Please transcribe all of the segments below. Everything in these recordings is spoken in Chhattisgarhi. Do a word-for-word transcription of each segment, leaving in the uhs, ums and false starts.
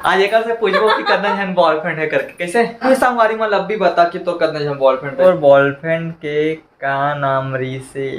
आज एकर से पूछबो कि कतना झन बॉयफ्रेंड हे करके। कैसे? ये संगवारी मन ला भी बता कि तोर कतना झन बॉयफ्रेंड हे। तोर बॉयफ्रेंड के का नाम रिसे?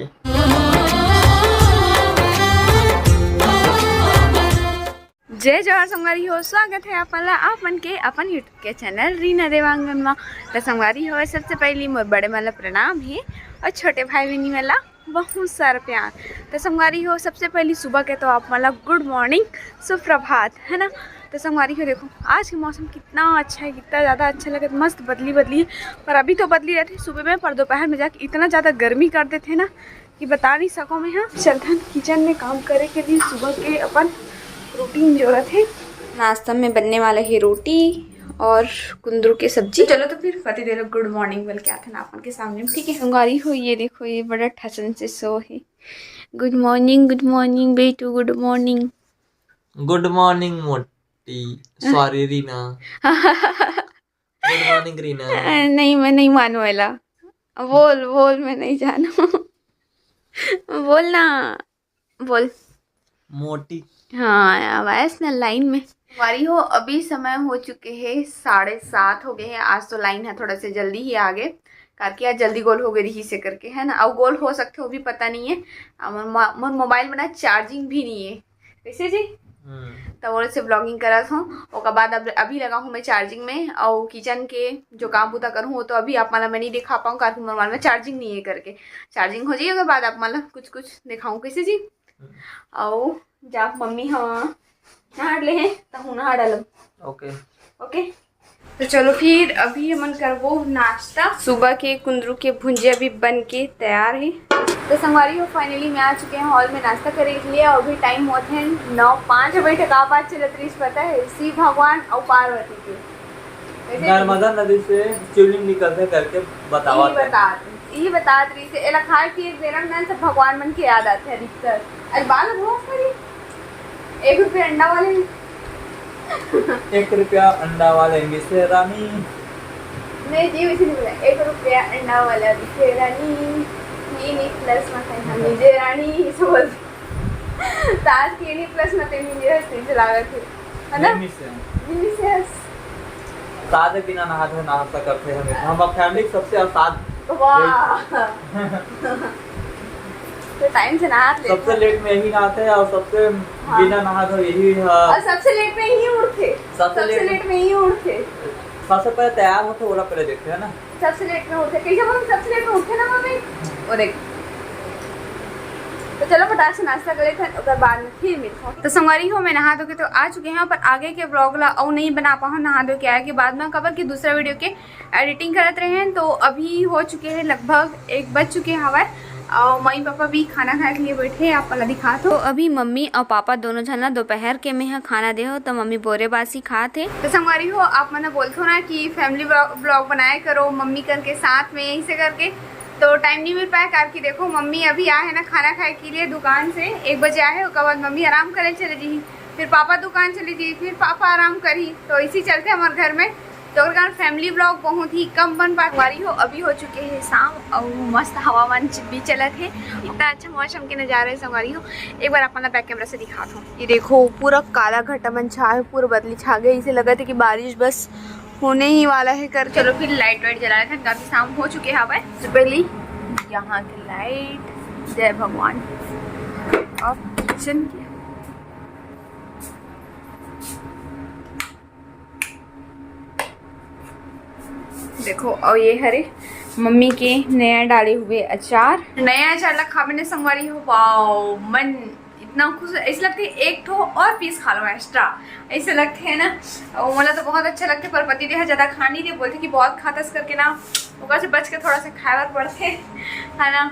जय जोहार संगवारी हो, स्वागत है आप मन ला आप मन के अपन YouTube के चैनल रीना देवांगन मा। तो संगवारी हो, सबसे पहली मोर बड़े मन ला प्रणाम हे और छोटे भाई बहिनी मन ला बहुत सारा प्यार। तो संगवारी हो, सबसे पहली सुबह के तो आप मन ला गुड मॉर्निंग, सुप्रभात, है ना। तो संगवारी हो, देखो आज के मौसम कितना अच्छा है, कितना ज़्यादा अच्छा लगे, मस्त बदली बदली। पर अभी तो बदली रहते सुबह में, पर दोपहर में जाके इतना ज़्यादा गर्मी कर देते हैं ना कि बता नहीं सको मैं। हाँ, चलथन किचन में काम करे के लिए सुबह के अपन रूटीन जो रहते। नाश्ता में बनने वाला है रोटी और कुंदरू के सब्जी। चलो तो फिर पति देव गुड मॉर्निंग बोल के आथन आप मन के सामने में, ठीक है। संगवारी हो, ये देखो, ये बड़ा ठसन से सो है। गुड मॉर्निंग, गुड मॉर्निंग बेटू, गुड मॉर्निंग। गुड मॉर्निंग मोटी, सॉरी रीना। गुड मॉर्निंग रीना। नहीं, मैं नहीं मानू एला। बोल, बोल, मैं नहीं जानू। बोल ना, बोल। मोटी। हाँ, आवाज ना लाइन में। संगवारी हो, अभी समय हो चुके हैं साढ़े सात हो गए हैं। आज तो लाइन है थोड़ा से जल्दी ही आ गए, करके आज जल्दी गोल हो गए रही से करके, है ना। अब गोल हो सकते हो भी पता नहीं है। अब मोर मा-, मोर मोबाइल में ना चार्जिंग भी नहीं है, कैसे जी? हम्म। तो वो से ब्लॉगिंग करत हूँ, ओकर बाद अब अभी लगा हूँ मैं चार्जिंग में, और किचन के जो काम बुता करूँ वो तो अभी आप मन ला मैं नहीं दिखा पाऊँ, काहे कि मोर मोबाइल में चार्जिंग नहीं है करके। चार्जिंग हो जाइए, ओकर बाद आप मन ला कुछ कुछ दिखाऊँ, कैसे जी? हम्म। और जा मम्मी हाँ नहा ले हैं, तो हूँ नहा डालब। ओके। ओके। तो चलो फिर अभी हमन करबो नाश्ता। सुबह के कुंदरू के भुंजिया भी बन के तैयार है। तो संगवारी हो, फाइनली मैं आ चुके हैं हॉल में नाश्ता करे के लिए। और अभी टाइम होत है नौ पाँच बजे तक। का बात चलत रही पता है? शिव भगवान और पार्वती के कैसे नर्मदा नदी से शिवलिंग निकलते करके बतावत ये है। बतात, ये बतात रही से एला खाए पिए के बेरा में ना सब भगवान मन के याद आते हैं अधिकतर। अरे बाल बहुत सारी एक रुपया अंडा वाले। एक रुपया अंडा वाले मिसे रानी। नहीं जी, वैसे नहीं बोला। एक रुपया अंडा वाला मिसे रानी। ये नहीं प्लस में कहीं हम मिसे रानी, इसे बोलते। ताज के नहीं प्लस में तेरे मिसे रानी चला गए थे, है ना? नहीं मिसे। नहीं मिसे। सादे बिना नहा धोए नाश्ता करते हैं हमेशा। हम फैमिली सबसे साद। वाह। तो टाइम से नहा लेते सबसे हैं। लेट में यही नहाते हैं और सबसे हाँ। बिना नहा धोए यही, हाँ। और सबसे लेट में यही उठते। सबसे सबसे लेट लेट में यही उठते। सबसे पहले तैयार होते, ओला पहले देखते हैं ना। सबसे लेट में उठते, कैसे बोलूं, सबसे लेट में उठते ना मम्मी। वो देख। तो चलो फटाक से नाश्ता कर लेते हैं, ओकर बाद में फिर मिलते हैं। तो संगवारी हो, मैं नहा धो के तो आ चुके हैं, पर आगे के व्लॉग ला अउ नहीं बना पाऊँ नहा धो के आए के बाद में, काबर कि दूसरा वीडियो के एडिटिंग करत रहे हैं। तो अभी हो चुके हैं लगभग एक बज चुके हैं हवय, और मम्मी पापा भी खाना खाए के लिए बैठे हैं, आप ला दिखात हो। तो अभी मम्मी और पापा दोनों झन ला दोपहर के में ह खाना दे हो, तो मम्मी बोरे बासी खात हे। तो संगवारी हो, आप मन बोलथो ना कि फैमिली व्लॉग बनाए करो मम्मी करके साथ में, ऐसे करके, तो टाइम नहीं मिल पाया, काबर कि देखो मम्मी अभी आए हैं ना खाना खाए के लिए दुकान से, एक बजे आए हैं, ओकर बाद मम्मी आराम करे चले जी, फिर पापा दुकान चले जी, फिर पापा आराम करी, तो इसी चलते हमारे घर में तो ओकर कारण फैमिली व्लॉग बहुत ही कम बन पात। संगवारी हो, अभी हो चुके हैं शाम और मस्त हवा मन भी चलत है। इतना अच्छा मौसम के नजारा है संगवारी हो। एक बार अपन बैक कैमरा से दिखात हूँ। ये देखो, पूरा काला घटा मन छा है, पूरा बदली छा गए, इसे लगत है कि बारिश बस होने ही वाला है कर। चलो फिर लाइट वाइट जला लेते हैं, काफी शाम हो चुके हैं हवय। तो पहली यहाँ के लाइट, जय भगवान। और किचन की देखो, और ये हरे मम्मी के नया डाले हुए अचार। नया अचार ला खाबे ने संगवारी हो, वाओ, मन इतना खुश है। ऐसे लगते है एक ठो और पीस खा लो एक्स्ट्रा, ऐसे लगते है ना। और मोला तो बहुत अच्छा लगते, पर पति देव ज्यादा खा नहीं दे, बोलते कि बहुत खातस करके ना, ओकर से बच के थोड़ा सा खाए बर पड़ते है ना।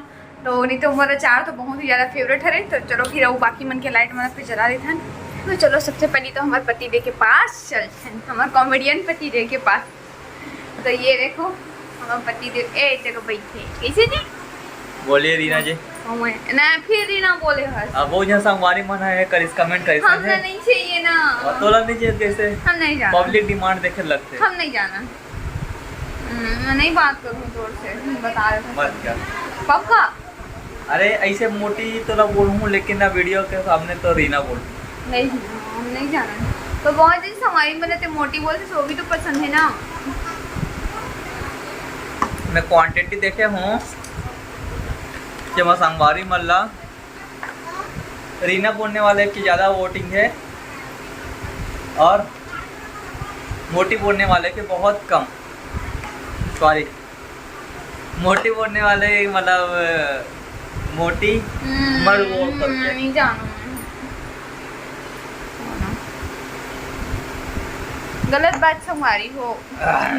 तो नहीं तो मोर अचार तो बहुत ही ज्यादा फेवरेट हरे। तो चलो फिर वो बाकी मन के लाइट मन फिर जला देथन। तो चलो सबसे पहले तो हमारे पति देव के पास चलथन, हमारे कॉमेडियन पति देव के पास। तो ये देखो हमारे पति देव ए जगह बैठे, कैसे जी? बोलिए रीना जी। ना फिर रीना बोले हस। अब वो जहाँ संगवारी मन है करिस, कमेंट करिस हमने है। नहीं चाहिए ना। और तोला नहीं चाहिए कैसे? हम नहीं जाना। पब्लिक डिमांड देखे लगते। हम नहीं जाना। हम्म, मैं नहीं बात करूँ जोर से, बता रहे थे। मत कर। पक्का? अरे ऐसे मोटी तो ना बोलूँ, लेकिन ना वीडियो के सामने तो रीना बोलूँ। नहीं, हम नहीं जाना है। तो बहुत दिन संगवारी मन ला ते मोटी बोलथे, तो भी तो पसंद है ना। मैं क्वांटिटी देखे हूँ कि मैं संगवारी मन ला रीना बोलने वाले की ज़्यादा वोटिंग है और मोटी बोलने वाले के बहुत कम। सॉरी, मोटी बोलने वाले मतलब मोटी मर वो करके। नहीं जानू मैं। गलत बात संगवारी हो।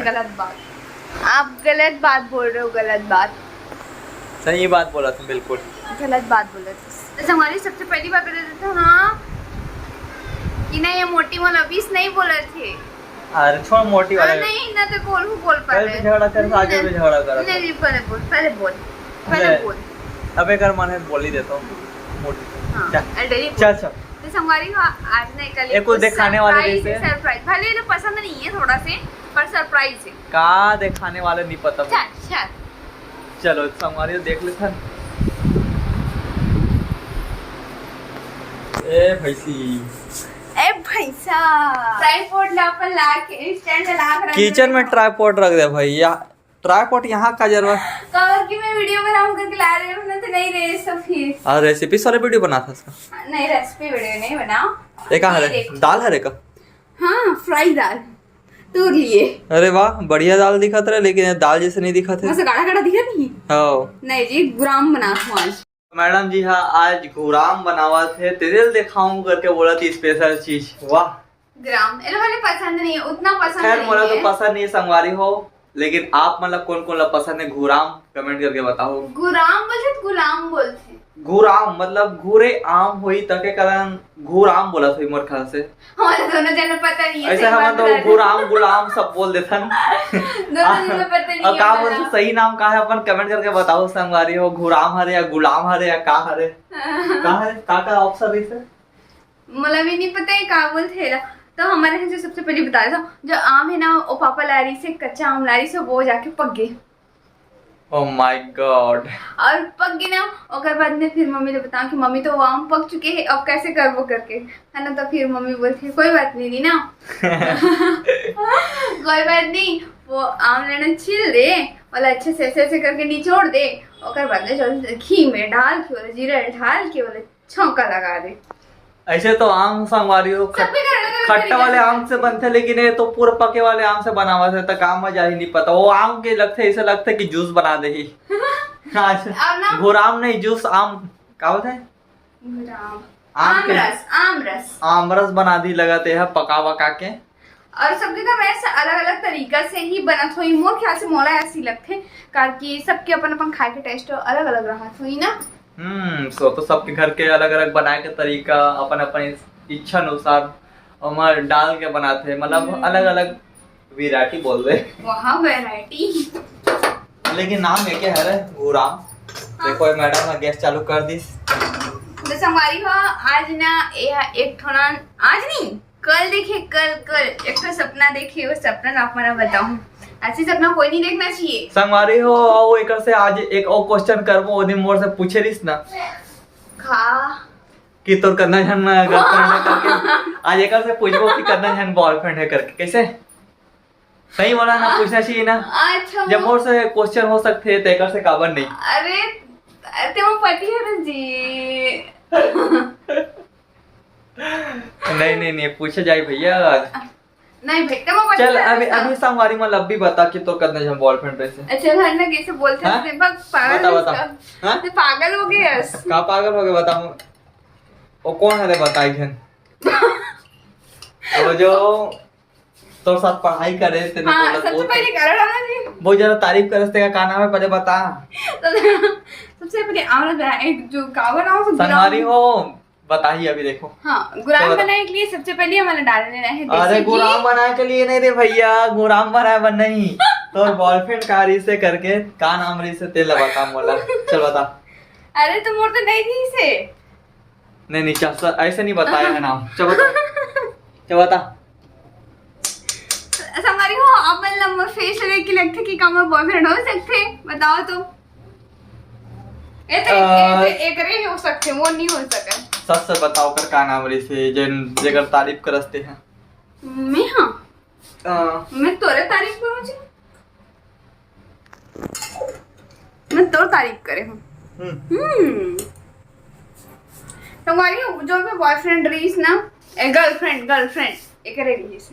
गलत बात। आप गलत बात बोल रहे हो, गलत बात। सही बात बोला तुम, बिल्कुल। गलत बात बोला तुम। तो संगवारी सबसे पहली बात बता देता हूँ, हाँ, कि ना ये मोटी वाला बीस नहीं बोला थे। अरे छोड़ मोटी वाला। हाँ, नहीं ना तो कोलहू बोल पा रहे। झगड़ा कर, आगे भी झगड़ा कर। नहीं, नहीं, पहले बोल, पहले बोल, पहले बोल। अब एक मन है, बोल ही देता हूँ। मोटी। हाँ, चल। चल, चल। तो संगवारी हो, आज ना एक कुछ दिखाने वाले जैसे। सरप्राइज, भले ये पसंद नहीं है थोड़ा से, पर सरप्राइज है। का दिखाने वाले नहीं पता। चल, चल। चलो संगवारी हो, देख लेथन। ए भैंसी, ए भैंसा, ट्राइपॉड ला अपन ला के स्टैंड ला के रख किचन में। ट्राइपॉड रख दे भैया। ट्राइपॉड यहाँ का जरूरत? कवर की मैं वीडियो बनाऊं करके ला रहे हो ना, तो नहीं रहे सब फिर। और रेसिपी सारे वीडियो बनाता इसका। नहीं, रेसिपी वीडियो नहीं बनाओ। ये का हरे? दाल हरे का? हाँ, फ्राई दाल। तोड़ लिए। अरे वाह, बढ़िया दाल दिखत रहे, लेकिन ये दाल जैसे नहीं दिखत है। मस्त गाढ़ा गाढ़ा दिखत नहीं। हाँ। नहीं जी, गुराम बना हूँ आज। मैडम जी हाँ आज गुराम बनावत है, तेरे दिखाऊं करके बोला थी स्पेशल चीज। वाह। गुराम एलो वाले पसंद नहीं है, उतना पसंद खैर नहीं मोला तो है। पसंद नहीं है संगवारी हो, लेकिन आप मतलब कौन कौन ला पसंद है गुराम, कमेंट करके बताओ। गुराम बोलते गुलाम बोलते। गुराम मतलब घूरे आम होई तके कारण घूराम बोला थोड़ी मोर ख्याल से। हमारे दोनों जन पता नहीं है ऐसे सही हम बात तो बता दे। घूराम गुलाम सब बोल देथन। दोनों जन पता नहीं अब है का बोला। बोलते सही नाम का है अपन कमेंट करके बताओ संगवारी हो, घूराम हरे या गुलाम हरे या का हरे? का हरे, का का ऑप्शन रही से? मोला भी नहीं पता है का बोलते हैं। तो हमारे यहाँ जो सबसे पहले बता देता हूँ, जो आम है ना वो पापा ला रही से, कच्चा आम ला रही से, वो जाके पक गए। Oh my God। और पक गए ना, ओकर बाद में फिर मम्मी ने बताया कि मम्मी तो वो आम पक चुके हैं, अब कैसे करबो करके, है ना। तो फिर मम्मी बोलती है कोई बात नहीं रीना। कोई बात नहीं, वो आम लेना छील दे, वाला अच्छे से ऐसे ऐसे करके निचोड़ दे, ओकर बाद में जल्दी से घी में डाल के, वाला जीरा डाल के, वाला छौंका लगा दे। ऐसे तो आम संगवारी हो खट-, सबके घर अलग-अलग खट्टा तरीका वाले से आम से बनथे, लेकिन ये तो पूरा पके वाले आम से बनावत है, तो का मजा ही नहीं पता। वो आम के लगथे, ऐसे लगथे कि जूस बना दे ही। अच्छा, और ना घोराम नहीं, जूस आम, का बोलते हैं? घोराम। आम के आमरस, आमरस। आमरस बना दी लगत है पका वका के। और सबके घर में ऐसे अलग-अलग तरीका से ही बनत होई। मोर ख्याल से मोला ऐसी लगथे, काबर कि सबके अपन-अपन खाए के टेस्ट अलग-अलग रहत होई ना। हम्म, सो तो सबके घर के अलग-अलग बनाए के तरीका, अपन-अपन इस-, इच्छा अनुसार ओमा डाल के बनाथे, मतलब हम्म। अलग-अलग वैरायटी बोल दे। वहाँ वैरायटी। लेकिन नाम एके हरे, घूराम। हाँ। देखो, ये मैडम ने गैस चालू कर दिस। तो संगवारी हो, आज ना, ये एक ठो ना, आज नहीं, कल देखे, कल, कल एक ठो सपना देखे, वो सपना ला आप मन ला बताऊं। ऐसी सपना कोई नहीं देखना चाहिए। संगवारी हो, अउ एकर से आज एक और क्वेश्चन करबो, वो दिन मोर से पूछे रिस ना। का? कि तोर कतना झन गर्लफ्रेंड है करके। आज एकर से पूछबो कि कतना झन बॉयफ्रेंड है करके। कैसे? सही बोला ना, पूछना चाहिए ना। अच्छा, जब वो मोर से क्वेश्चन हो सकथे, तो एकर से काबर नहीं? अरे, ते वो पति है ना जी। नहीं, नहीं, नहीं, पूछे जाए भैया। नहीं भाई, ते वो पति चल, है अभी, ना। अभी संगवारी मन ला अभी बता कि तोर कतना झन बॉयफ्रेंड रहिसे। अच्छा, घर में कैसे बोलते हैं? हाँ? बस पागल बता, है बता। इसका। हाँ? ते पागल हो गए यस। का पागल हो गए, बता। वो कौन है रे, बता एक झन। वो जो तोर साथ पढ़ाई करे, तेने हाँ, बोला, सबसे वो पहले तो करा था ना जी। बहुत ज्यादा तारीफ करे, तेरा का नाम है, पहले बता। तो सबसे पहले आमरस बनाए, एक जो कावर नाम से संगवारी गुलाब। हो, बताही अभी देखो। हाँ, गुलाब चलो बता। बनाने के लिए सबसे पहले हमारा डाल लेना है देसी अरे, घी। गुलाब बनाने के लिए नहीं रे भैया, गुलाब बनाए बर नहीं। तोर बॉयफ्रेंड का रही से करके, का नाम रही से, तेला बता मोला। चल बता। अरे, तो मोर तो नहीं थी से। नहीं, नहीं, क्या सर, ऐसे नहीं बताया है नाम। चल बता। चल बता। संगवारी हो, अब मतलब फेस देख के लगथे कि का मोर बॉयफ्रेंड हो सकथे? बताओ तो। ए तो एक, अ, एक, एक रे ही हो सकथे, वो नहीं हो सके। सच सच बताओ कर का नाम रही से, जेन, जेकर तारीफ करस ते हैं। मैं, हाँ। हाँ। मैं तोरे तारीफ करूँ जी। मैं तोर तारीफ करे हूँ। हम्म। हम्म। तो हमारी जो भी बॉयफ्रेंड रहीस ना, ए, गर्लफ्रेंड, गर्लफ्रेंड, एकरे रहीस।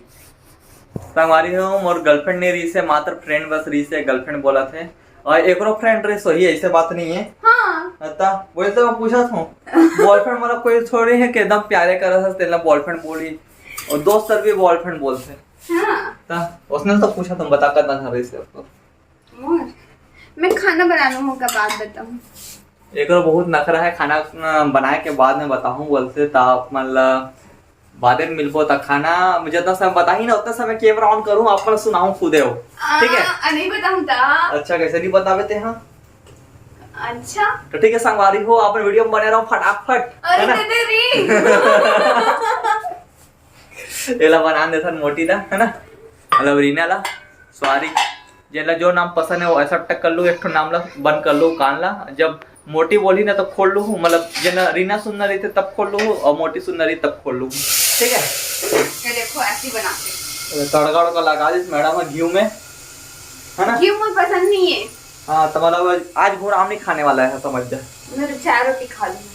संगवारी हो, मोर गर्लफ्रेंड नहीं रहीस हे, मात्र फ्रेंड बस रहीस हे, गर्लफ्रेंड बोलथे। और एकरो फ्रेंड रहीस, वही ऐसे बात नहीं है। हाँ। अता, वही तो मैं पूछा था। बॉयफ्रेंड मतलब कोई थोड़ी है कि एकदम प्यारे करत हस, तेला बॉयफ्रेंड बोली। और दोस्त भी बॉयफ्रेंड बोलथे। हाँ। ता, उसने तो पूछा, तुम बता, करना था रहीस हे उसको। मोर, मैं खाना बना लूँ, ओकर बाद बताऊँ। एकरो बहुत नखरा है, खाना, अ, बनाए के बाद में बताहूँ बोलथे, त आप मन ला बादे में मिलबो। त खाना मैं जितना समय बताही ना, उतना समय कैमरा ऑन करूँ, आप मन ला सुनाहूँ खुदे हो, ठीक है? आ, नहीं बताऊँ त। अच्छा, कैसे नहीं बताबे ते, हाँ? अच्छा। तो ठीक है संगवारी हो, आप वीडियो में बने रहो फटाफट, अरे है ना? दे दे री। एला बना देथन मोटी ला, है ना, मतलब रीना ला, सॉरी, जेला जो नाम पसंद है वो ऐसा टक कर लू, एक ठो नाम ला बंद कर लू कान ला। जब मोटी बोली ना तो खोल लू, मतलब जेला रीना सुनना रही थे तब खोल लू और मोटी सुनना रही तब खोल लू, ठीक है? ये देखो ऐसे ही बनाते। तड़का वड़का लगा दिस मैडम है घी में, है ना? घी मुझे पसंद नहीं है। हाँ, तो मतलब आज घुराम नहीं खाने वाला है, समझ जा। मैं तो चार रोटी खा लूंगी।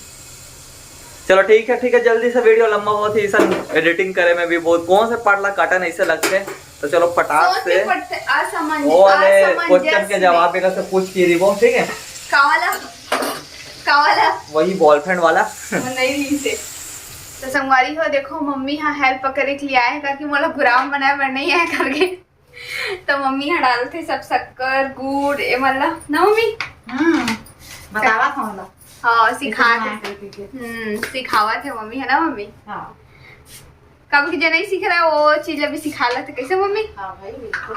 चलो ठीक है, ठीक है, जल्दी से वीडियो लंबा होत हे, इसन एडिटिंग करे में भी बहुत, कौन से पार्ट ला काटन ऐसे लगथे। तो चलो फटाक सोच से के पढ़ते, असमंज-, वो वाले असमंजस क्वेश्चन के में। जवाब एक से पूछ के रिबो, ठीक है? का वाला? का वाला? वही बॉयफ्रेंड वाला। वो नहीं रहीस हे। तो संगवारी हो, देखो मम्मी यहाँ हेल्प करे के लिए आए हैं, करके मोला घुराम बनाए बर नहीं आए करके। तो मम्मी ह डालथे सब शक्कर, गुड़, ए मन ला, ना मम्मी? हम्म, बतावत हूँ ला। हाँ, सिखात कैसे हे। बनाए करके। हम्म, सिखावत हे मम्मी, है ना मम्मी? हाँ। कब के जनई सीख रहा है, वो चीज अभी सिखा लेते, कैसे मम्मी? हाँ भाई, बिल्कुल।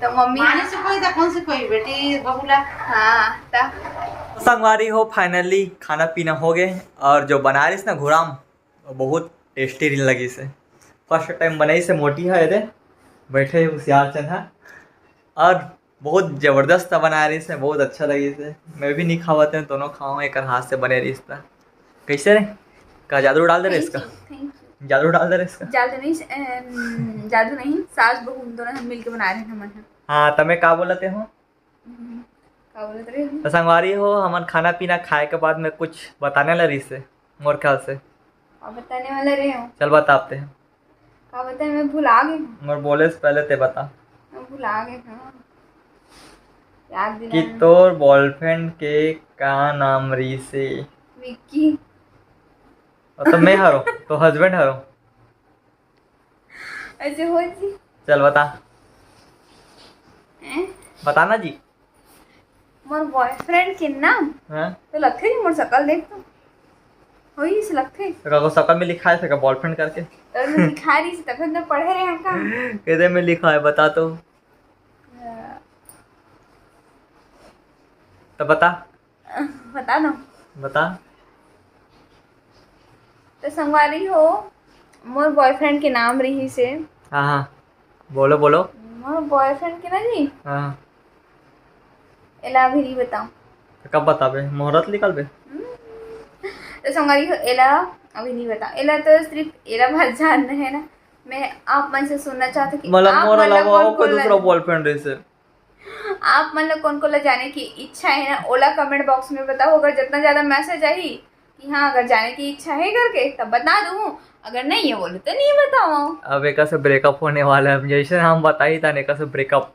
तो मम्मी माने से कोई था, कौन से कोई बेटी, बहू ला? हाँ, ता। संगवारी हो, finally खाना पीना हो गए और जो बना रहीस ना घुराम, बहुत टेस्टी लगिस हे। फर्स्ट टाइम बनाइस हे मोटी ह, एदे बैठे हे हुसियार चंद ह, और बहुत जबरदस्त बनाए रहीस हे, बहुत अच्छा लगिस हे। मैं भी नहीं खावत हूँ, दोनों खाऊँ, एक हाथ से बने रहीस त। कैसे रे? का जादू डाल दे रहे इसका? Thank you, thank you। जादू डाल दे रहे इसका? जादू नहीं, अम, जादू नहीं, सास बहू दोनों हम मिलके बना रहे हैं हमन ह। हाँ, तमे का बोलते हो? हम्म, का बोलत रहे? तो संगवारी हो, हमन खाना पीना खाए के बाद में कुछ बताने ला रहीस हे, मोर ख्याल से। का बताने वाला रहे हो? चल बताते हैं। का बताए, मैं भुला गई हूँ। मोर बोले से पहले ते बता। मैं भुला गई हूँ। याद दिला कि ना। तोर बॉयफ्रेंड के का नाम रहीस हे? विक्की। और तो मैं हरो, तो हस्बैंड हरो। ऐसे हो जी। चल बता। हैं? बता ना जी। मोर बॉयफ्रेंड के नाम? हाँ। तो लगथे जी मोर शकल देख तो। होई से लगथे। तो का शकल में लिखा है का बॉयफ्रेंड करके? तो मैं लिखा रही से तब तो पढ़े रहे हम का। किधर में लिखा है बता तो। हाँ। तो बता। बता ना। बता। तो संगवारी हो, मोर बॉयफ्रेंड के नाम रहीस हे। हाँ, हाँ। बोलो, बोलो। मोर बॉयफ्रेंड के ना जी। हाँ। एला अभी नहीं बताऊँ। तो कब बताबे? मुहूर्त निकालबे? हम्म। तो संगवारी हो, एला अभी नहीं बताऊँ। एला तो सिर्फ एला भर जानना है ना। मैं आप मन से सुनना चाहती हूँ कि मतलब आप मोर मन ला अलावा कौन और कोई कौन दूसरा ला-, बॉयफ्रेंड रहीस हे? आप मन ला कौन कौन ला जाने की इच्छा है ना, ओला कमेंट बॉक्स में बताओ। अगर जितना ज्यादा मैसेज आही कि हाँ, अगर जाने की इच्छा है करके, तब बता दूँ। अगर नहीं है बोले तो नहीं बताओ। अब एका से ब्रेकअप होने वाला है, जैसे हम बताई था एका से ब्रेकअप।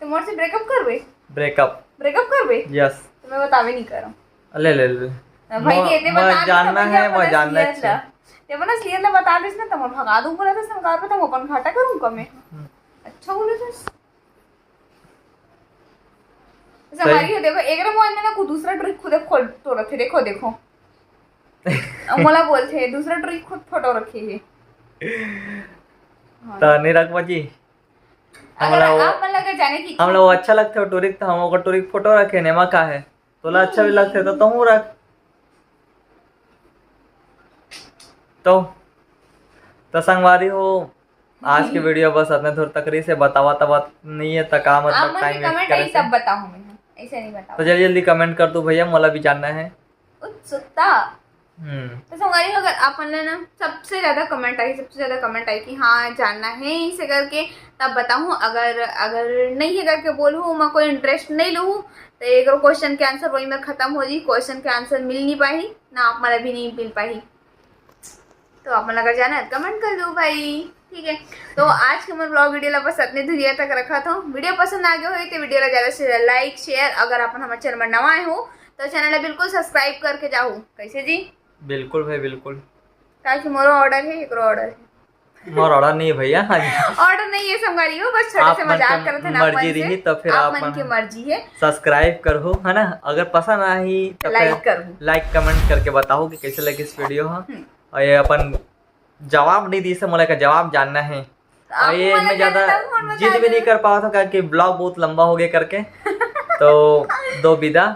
तो मोर से ब्रेकअप करबे? ब्रेकअप। ब्रेकअप करबे? यस। तो मैं बतावे नहीं करूँ। ले, ले, ले। भाई, मोर, ये ते मोर बता दे, जानना समझ है, जा, मोर अपना जानना असलियत है। ला। ते अपना असलियत ला बता देस ना, तो मैं भगा दूँ बोला था, सरकार पे तो अपन घाटा करूँ का मैं? हम्म। अच्छा बोले तो। संगवारी हो, देखो, एकरे मोबाइल में ना कुछ दूसरा ट्रिक खुद खोल तो रखे, देखो, देखो। अब मोला बोलथे, दूसरा ट्रिक खुद फोटो रखे हे। हाँ। तो नहीं रखबा जी? अगर हमला वो, आप मन ला अगर जाने की इच्छा हमला वो हो। अच्छा लगथे वो ट्रिक, तो हम ओकर ट्रिक फोटो रखे, नेमा का है? तोला अच्छा भी लगथे, तो तुम रख। तो, तो संगवारी हो, आज के वीडियो बस अतने दूर तक रहीस हे, बतावा तवा नहीं है, त का मतलब आप मन टाइम के वेस्ट कमेंट करे आई से? तब बताऊँ मैं, ऐसे नहीं बताऊँ। तो जल्दी जल्दी कमेंट कर दो भैया, मोला भी जानना है। उत्सुकता। हम्म। तो संगवारी हो, अगर आप मन ला ना सबसे ज्यादा कमेंट आई, सबसे ज्यादा कमेंट आई कि हाँ जानना है इसे करके, तब बताहूँ। अगर अगर नहीं है करके बोलहूँ, मैं कोई इंटरेस्ट नहीं लूँ, तो एक क्वेश्चन के आंसर वही में खत्म हो जाही, क्वेश्चन के आंसर मिल नहीं पाही ना, आप मन ला भी नहीं मिल पाही। तो आप मन ला अगर जाना है कमेंट कर दो भाई, ठीक है। तो आज के मोर ब्लॉग वीडियो ला बस अतने दुरिया तक रखत हूँ। वीडियो पसंद आ गया हो तो वीडियो ला ज्यादा से ज्यादा लाइक शेयर, अगर आप मन हमर चैनल में नवा आए हो तो चैनल ला बिल्कुल सब्सक्राइब करके जाहू। कैसे जी? बिल्कुल भाई, बिल्कुल। काहे कि मोरो ऑर्डर है, एकरो ऑर्डर है। मोर ऑर्डर नहीं है भैया। हाँ जी। ऑर्डर नहीं है संगवारी हो, बस छोटे आप से मन मजाक के करत है ना, आप मर्जी मन से। रही तो फिर आप आप मन मन की मर्जी है। सब्सक्राइब करहू, है ना। अगर पसंद आही तो लाइक करहू। लाइक कमेंट करके बताहू कि कैसे लगे इस वीडियो हा। हम्म। और ये अपन जवाब नहीं दी से, मोला का जवाब जानना है। आप और ये वाला मैं ज्यादा गाना तो कौन बता जिद भी दे? नहीं कर पावत हूँ क्योंकि ब्लॉग बहुत लंबा हो गया करके। तो दो विदा।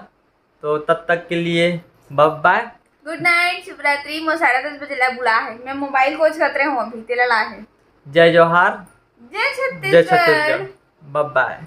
तो तब तक के लिए बाय बाय। गुड नाइट, शुभ रात्रि। मोर साढ़े दस बजे ला बुला है, मैं मोबाइल को छतरे हूँ अभी, तेला ला है। जय जोहार। जय जय छत्तीसगढ़। छत्तीसगढ़। बाय बाय।